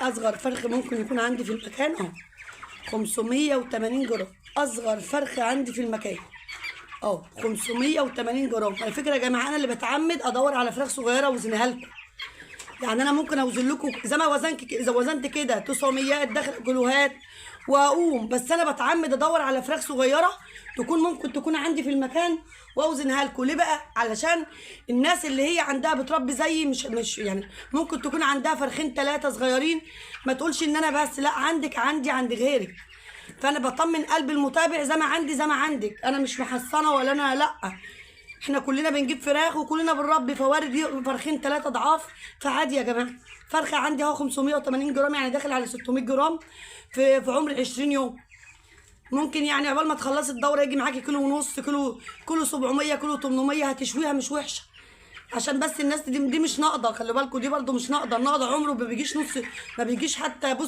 اصغر فرخ ممكن يكون عندي في المكان اهو 580 جرام، اصغر فرخ عندي في المكان اهو 580 جرام. على فكرة يا جماعة انا اللي بتعمد ادور على فراخ صغيرة واوزنها لكم، يعني انا ممكن اوزن لكم زي ما وزنت، اذا وزنت كده 900 داخل كيلوهات واقوم، بس انا بتعمد ادور على فراخ صغيرة تكون ممكن تكون عندي في المكان واوزنها لكم. ليه بقى؟ علشان الناس اللي هي عندها بتربي زيي، مش يعني ممكن تكون عندها فرخين 3 صغيرين، ما تقولش ان انا بس، لا عندك، عندي، عند غيرك. فانا بطمن قلب المتابع زي ما عندي زي ما عندك، انا مش محصنة ولا انا، لا احنا كلنا بنجيب فراخ وكلنا بنربي، فوارد فرخين 3 اضعاف، فعادي يا جماعة. فرخة عندي اهو 580 جرام، يعني داخل على 600 جرام في عمر 20 يوم. ممكن يعني عقبال ما تخلصي الدورة يجي معاكي كيلو ونص، كيلو 700، كيلو 800، هتشويها مش وحشة. عشان بس الناس دي مش ناقضه، خلي بالكم دي برده مش ناقضه، الناقضه عمره ما بيجيش نص، ما بيجيش حتى بص